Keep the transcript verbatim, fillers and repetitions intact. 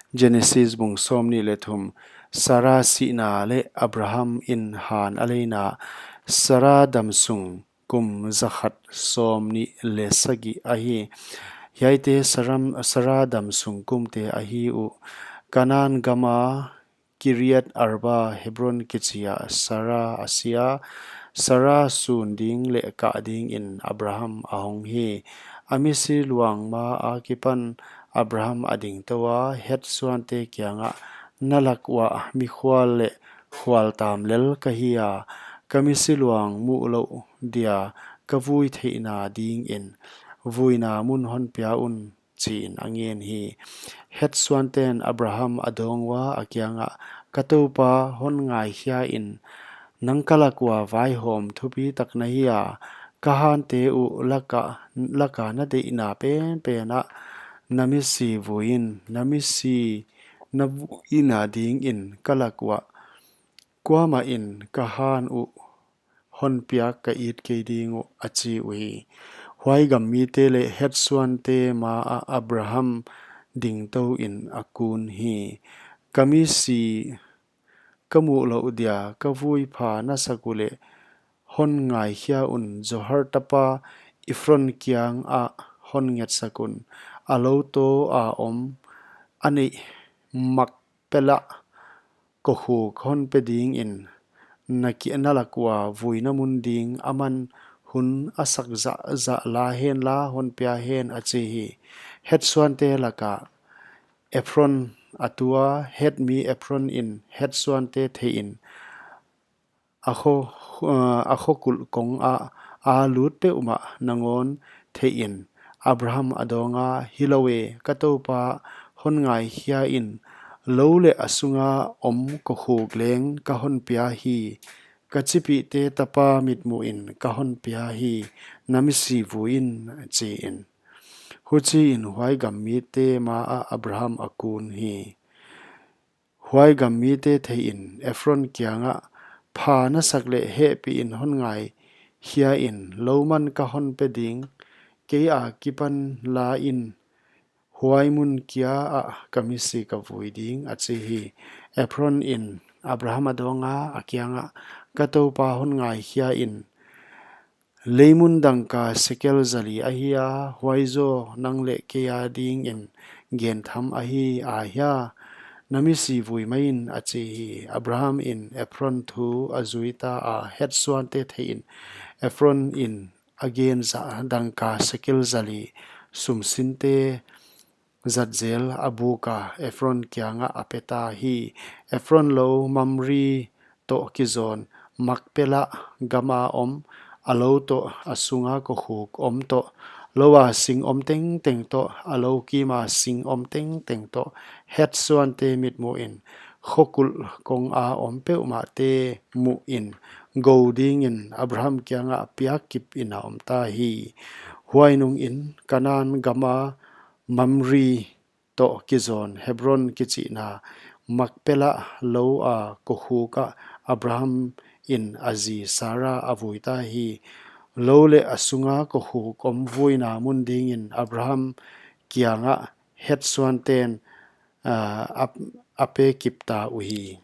Genesis bung sawmnih leh thum. Sara sihna leh Abraham in han a leina. Sara damsung kum zakhat sawmnih leh sagih ahi. Hiaite Saram-, Sara damsung kumte ahi uh. Kanan gama Kiriat Arba Hebron kichia Sara a sia. Sara sun ding leh kah dingin Abraham a hong hi. A misi luang ma akipan Abraham a dingtou a, Het suante kiangah, Na lak uah mikhual leh khualtam lel ka hi a, ka misi luang muhlouh dia ka vui theihna dingin vuina mun hon pia un, chiin a ngen hi. Het suanten Abraham a dawng ua, a kiangah, Ka toupa, hon ngaikhia in, nang ka lak ua vaihawm thupitak na hi a, ka hante uh laka, laka na deihna penpen ah na misi vui in, na misi na vuina dingin ka lak uah kuamah in ka han uh hon piak ka it kei ding uh, a chi uhi. Huai gam mite leh Het suante ma ah Abraham dingtou in a kun hi. Ka misi ka muhlouh dia ka vui pha na sak uleh hon ngaikhia un, Zohar tapa Efron kiangah hon ngetsak un, a lou toh a om a neih Makpela kokhuk hon pe dingin na ki-, na lak ua vuina mun ding aman hun a sak zahzah la hen la hon pia hen, a chi hi. Het suante laka Efron a tu a. Het mi Efron in Het suante theihin a kho, a khokulh kong ah a lut peuhmah nangawn theihin Abraham a dawng a, Hilou e, ka toupa, hon ngaikhia in, lou leh a sunga om kokhuk leng ka hon pia hi. Ka chipihte tapa mitmuhin ka hon pia hi, na misi vui in, chiin. Huchiin huai gam mite ma ah Abraham a kun hi. Huai gam mite theihin Efron kiangah, Pha na sak leh hehpih in hon ngaikhia in, lou man ka hon pe ding, kei akipan la in, huai mun kia ah ka misi ka vui ding, a chi hi. Efron in Abraham a dawng a, a kiangah, Ka toupa, hon ngaikhia in, Leimun dangka sekel zali ahi a, huai zaw nang leh kei a dingin gentham ahi a hia? Na misi vui mai in, a chi hi. Abraham in Efron thu a zui ta a, Het suante theihin Efron in a gen zah dangka sekel zali sumsinte zat zel a buk a, Efron kiangah a pe ta hi. Efron lou Mamre toh kizawn Makpela gama om, a lou toh a sunga kokhuk om toh, lou a sing om tengteng toh, a lou kima sing om tengteng toh, Het suante mitmuhin khokulh kong a om peuhmahte muhin gou dingin Abraham kiangah piak kip in a om ta hi. Huai nungin Kanan gama Mamre toh kizawn Hebron kichihna Makpela lou a kokhuk ah Abraham in a zi Sara a vui ta hi. Lou leh a sunga kokhuk om vuina mun dingin Abraham kiangah Het suanten, ah, a, a pe kip ta uhi.